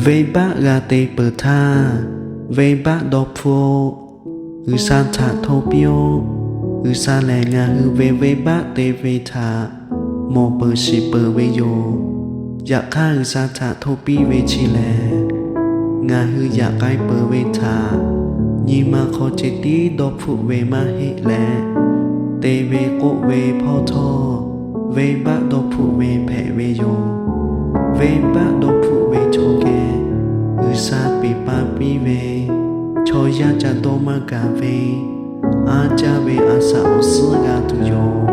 Venˇbaˆ g'a te peuˬ htaˇ, venˇbaˆ dawˇ hpfuhˆ-oˆ. G'uiˬsha htaꞈ hto piˇ-oˆ. G'uiˬsha lehˬ, ngaˬ hui ve venˇbaˆ te ve htaꞈ mawˬ peuˬ shiˍ peuˬ ve yoˬ. Yaꞈ hk'aˇ, G'uiˬsha htaꞈ hto piˇ ve chi lehˬ, ngaˬ hui yaꞈ k'ai peuˬ ve htaꞈ nyi ma hk'aw ceh tiˉ dawˇ hpfuhˆ ve maˇ heˆ leh, te ve k'oˆ ve hpawˇ htawˇ, venˇbaˆ dawˇ hpfuhˆ ve hpehꞈ ve yoˬ. Venˇbaˆ dawˇ hpfuhˆ ve chaw geh G'uiˬsha peˬ pa piˇ ve, chaw yaˇ ca dawˇ maˇ gaˬ ve, aˉ jaˇ ve a shaꞈ awˬ suhˉ g'a tuˬ yoˬ.